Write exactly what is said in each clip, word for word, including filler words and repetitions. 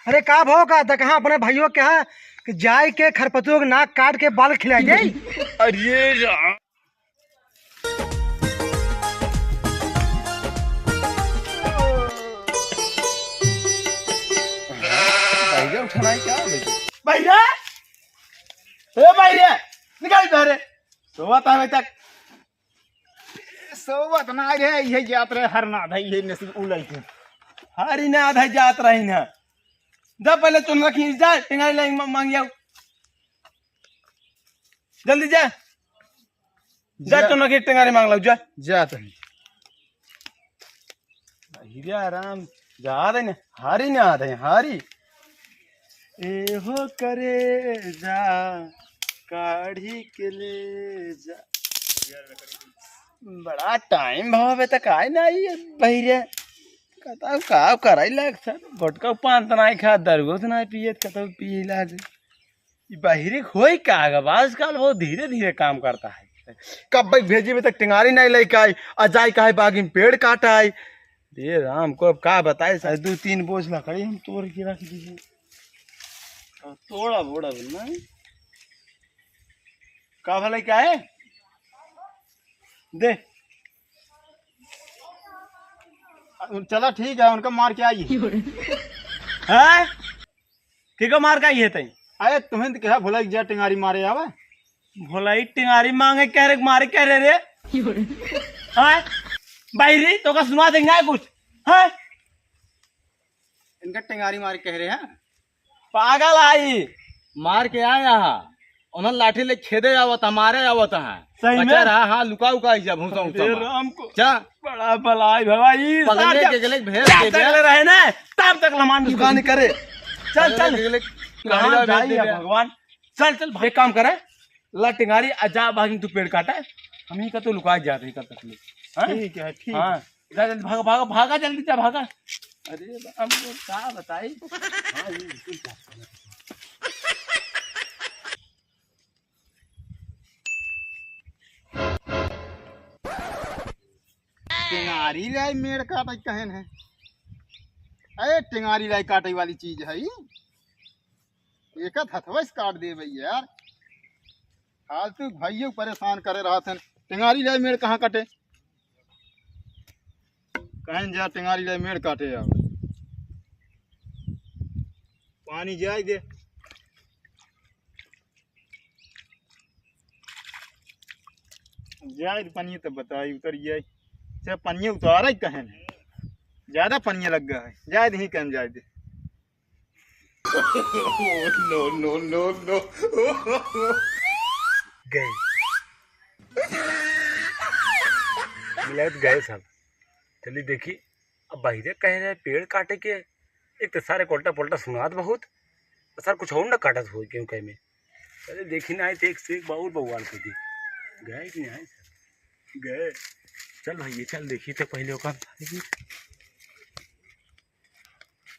अरे का भो का, त कहाँ अपने भाइयों के यहाँ कि जाए के खरपतुओ के नाक काट के बाल खिला दे। अरे राम। भैया उठना है क्या? भैया, ए भैया, निकल बाहर। सोवत है अभी तक। सोवत ना रे, ये जात रहे हरनाथ है, ये नसीब उलट के। हरिनाथ है जात रही ना। जा पहले चुन रखी, जा टेंगारी लाई म-, मांग आओ। जल्दी जा। जा जा। चुन रखी टेंगारी मांग लाओ, जा। जा तनी। हीरा राम, जा दे ने, हारी ना दे, हारी। ए हो करे जा, काढ़ी के ले जा। बड़ा टाइम भवा बे तक आए ना आई बहिरे। कतउ का कराई लाग सर, गुटका पान त नाई खा, दरुओ त नाई पियत, कतउ पिए लाग। ई बहिरे होई का ग, आजकल बहुत धीरे धीरे काम करता है। कब भाई भेजी में तक टेंगारी नाई लइके आई, आ जाई काहे बागी में पेड़ काटा आई। ए राम को अब का बताई सर, दू तीन बोझ लकड़ी हम तोड़ के रख दी। तोड़ा बोड़ा भी ना। का भलाई का है? दे। चला ठीक है, उनका मार के आई। हैं? के को मार के आई है तई? अरे तुहें तो कहा भुलाई जा टेंगारी मारे आवा। भुलाई टेंगारी मांगे कह रे, मारे कह रे रे। हैं? भाई रे, तो का सुना देंगे कुछ? हैं? इनका टेंगारी मार कह रहे हैं। पागल आई। मार के आया हा। उन्हन लाठी ले खेदे आवत हा, मारे आवत हा। सही में? बचा रहा, हाँ, लुका उका आई जा, भूसा उसा अरे में। राम को जा। बड़ा भलाई भवा, ई पगले सार के जब गले भेड़ तब के तक जा। ले रहे ना, तब तक लमान दुकान करे। चल, पगले चल। के गले कहाँ गाड़ी जाई भेड़ है दे। भगवान? चल, चल, भाई, काम करे। ला टेंगारी, आ जा, भागिन तू पेड़ काटा। हम ही का तो लुका जाते ही कब तक ले। हाँ? ठीक है, ठीक हाँ। है। जा जल्दी भागा, भागा, भागा, जल्दी जा, भागा। अरे राम को का बताई? हाँ, ये बिल्कुल क्या टेंगारी लाई मेड़ काटे कहन है। अरे टेंगारी लाई काटे वाली चीज है ई। एक हथवा से काट दे भैया यार। फालतू भैया परेशान करे रहत हन। टेंगारी लाई मेड़ कहाँ काटे? कहन जा टेंगारी लाई मेड़ काटे आओ। पानी जाए दे। जाए दे पानी तो बताई उतर जाए। चाहे पानी उतारे कहन है। ज्यादा पानी लग गया है। जाए दे ही कहन जाए दे। No, no, no, no। गए। मिलाए तो गए सब। चलिए देखी, अब बहिरे कह रहे पेड़ काटे के, एक तो सारे उल्टा पुल्टा सुनात बहुत, सर कुछ और ना काटत हो क्यों कहे में। चलिए देखी ना, आए तो एक से एक बहुत बवाल कर दी। गए कि नहीं आए सर? गए। चल भैया, चल देखी तो पहले ओका।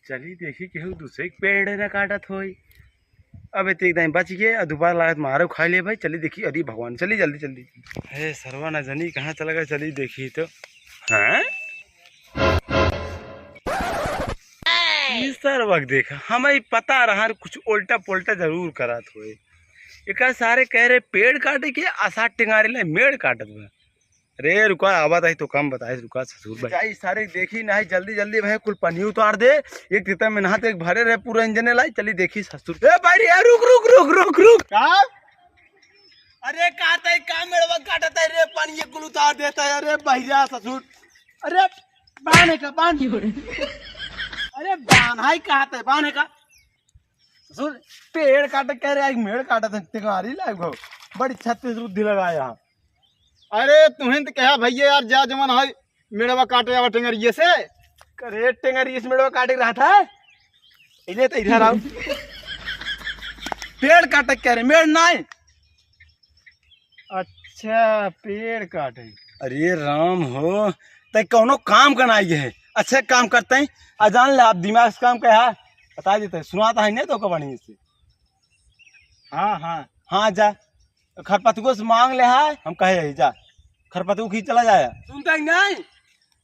चली देखी केहू दूसरे के पेड़ न काटत होई। अब एते एकदम बच गए और दोबारा लागत मारो खा ले भाई। चली देखी, अरे भगवान, चली जल्दी जल्दी। हे सरवा न जनी कहाँ चला गए, चली देखी तो। हाँ? ई सरवा के देखा, हमें पता रहा कुछ उल्टा पुल्टा जरूर करत होए। एका सारे कह रहे पेड़ काटे के, आसा टेंगारी ले मेड़ काटत बा। अरे रुका, आवत है तो कम बताए, रुका ससुर भाई। जाई सारे देखी नहीं, जल्दी जल्दी भाई कुल पनिया उतार दे। एक तीता में नहाते एक भरे रहे पूरा इंजन लाई, चली देखी ससुर। ए भाई रे, रुक रुक रुक रुक रुक। का? अरे का तई का मेड़वा काटत है रे, पनिया कुल उतार देता है। अरे भैया ससुर, अरे बांध है का, बांध। अरे बांध है, कहा तई बांध है का? ससुर, पेड़ काटे कह रहे, एक मेड़ काटा था, टेंगारी लाए भाव। बड़ी छत्तीस बुद्धि लगाया। अरे तुहिन तो कहा भैया यार, जा जमन है मेड़वा काटे आवा टेंगरिये से। अरे टेंगरिये से मेड़वा काटे रहा था, इन्हें तो इधर आओ। पेड़ काटे कह रहे, मेड़ नाई। अच्छा, पेड़ काटे। अरे राम हो, तै कौनो काम का नाई है। अच्छा काम करते हैं, अजान ले आप दिमाग से काम कहा, बता देते हैं, सुनाता है नहीं तो का बढ़िया से। हाँ, हाँ। हाँ, जा। खरपतुओ से मांग ले है, हम कहे यही, जा। खरपतुओ खींच चला जाया। सुनता ही नहीं?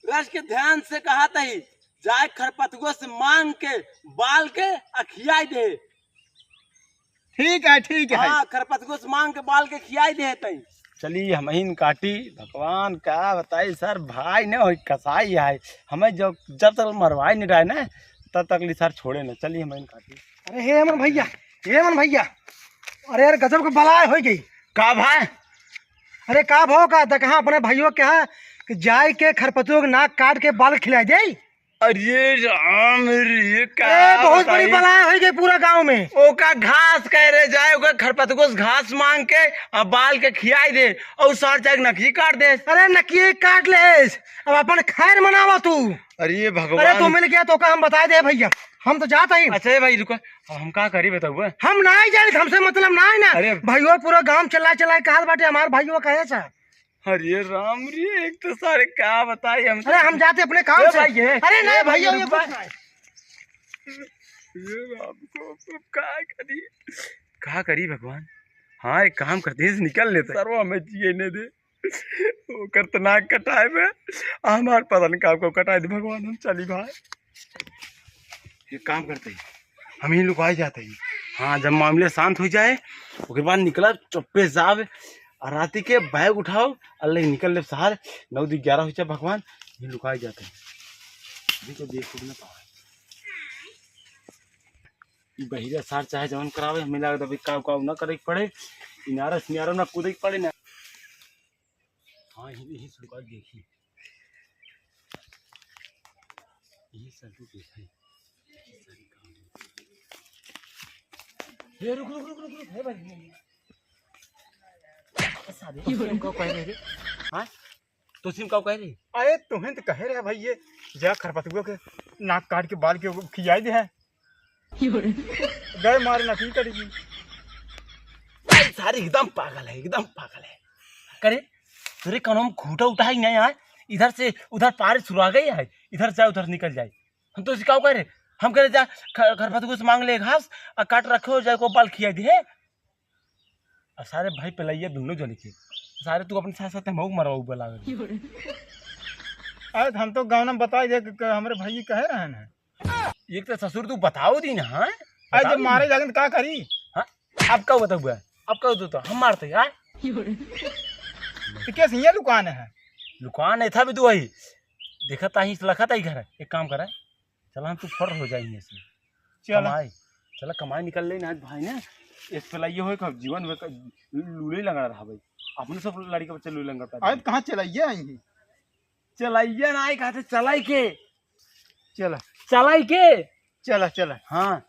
रस के ध्यान से कहा तही। जाए खरपतुआ से मांग के, बाल के, आ खियाई दे। ठीक है, ठीक है। हाँ, खरपतुआ से मांग के, बाल के खियाई दे तई। चली, हमहिन काटी। भगवान का बताई सर, भाई न होई कसाई है, हमें जब, जब तक मरवाई नहीं रहे ना, तब तक ली सर छोड़े ना। चली, हमहिन काटी। अरे हे अमन भैया, हे अमन भैया, अरे यार गजब के बलाय होइ गई। का भाई? अरे का भो का, त कहाँ अपने भाइयों के यहाँ कि जाए के खरपतुआ के नाक काट के बाल खिला दे। अरे राम रे, का ए, बहुत बड़ी बताई? बलाय होइ गई पूरा गांव में। ओका घास कह रहे जाए, ओका खरपतुआ से घास मांग के आ बाल के खियाई दे, और सार जाके नकिए काट दे। अरे नकिए काट ले, अब अपन खैर मनावा तू। अरे भगवान। अरे तू मिल गया तो का हम बताए दे भैया, हम तो जात ही। अच्छा ए भाई रुको, अब हम का करी बताउबे? हम नाहीं जानित, हमसे मतलब नाहीं ना। अरे। भइयो पूरा गांव चिल्लाए चिल्लाए कहत बाटे हमार भइयो कहे सा। अरे राम रे, एक तो सारे का बताई हमसे। अरे हम जाते अपने काम ए से। भाई, ए, अरे ए नहीं भाई, भइया, ए ये रुक कुछ बा। नहीं। ये राम को अब का करी? का करी भगवान? हाँ, एक काम करते हैं, निकल लेते हैं। सरवा हमें जिए ने दे। ओकर त नाक कटाए में, हमार पता नहीं का को कटाए दे भगवान, हम चली भाई। एक काम करते हैं, हम ही लुकाए जाते हैं। हाँ, जब मामले शांत हो जाए, ओकर बाद निकलब, चुप्पे से जाब, और राती के बैग उठाओ, अल्लाह निकल ले सार, नौ दू ग्यारह हो जाए भगवान, यहीं लुकाए जाते हैं। अभी तो देख ना पावे। ई बहिरा सार चाहे जवन करावे, हमें लागत अभी काव काव ना करे के पड़े, इनारा सिनारा ना कूदे के पड़े ना। हाँ, यही, यही से लुका देखी। यही सर को देखा है। ए, रुक, रुक, रुक, रुक, रुक, हे भाई। सारे, तो सिम का कह रहे रे? हाँ? तो सिम का कह रहे? अरे, तुम्हें तो कहे रहे भाई, ये जा खरपतुआ के नाक काट के बाल के खियाई दे है। गए मारे नकली करेगी। भाई सारे एकदम पागल है, एकदम पागल है। करे, तेरे कानों में खूंटा उठा ही नहीं आए, इधर से उधर पार सुरा गई है, इधर जाए उधर निकल जाए। हम तो सिखाओ करे, हम करे जा ख-, खरपतुआ से मांग ले घास, आ काट रखे हो जाए को बाल खिया दे। आ सारे भाई पलैया दोनों जने के, सारे तू अपने साथ साथ हमहू के मरवाऊ बला। अरे हम तो गाँव में बताई दे कि हमरे भाई कहे रहे हैं। एक तो ससुर तू बताओ दी ना, हाँ? अरे जब बताओ मारे दी। जागन का करी? हाँ? अब का बताऊँ? अब का बताऊँ? हम मारते, हाँ? तो क्या सिंह लुकान है? लुकान नहीं था भी तू वही। देखा ताही से लखा ताही घर है। एक काम करा, चला हम तू फर हो जाएंगे इसमें। चला। कमाई। चला कमाई निकल ले ना भाई ना। इस पे लाइए होए कब जीवन में क-, लूले लंगड़ा रहा भाई। अपने सब लड़के बच्चे लूले लंगड़ा पैदा अरे हुए। कहाँ चलाइए आई हैं? चलाइए ना आई, कहाँ से चलाई के? चला। चलाई के? चला, चला। हाँ।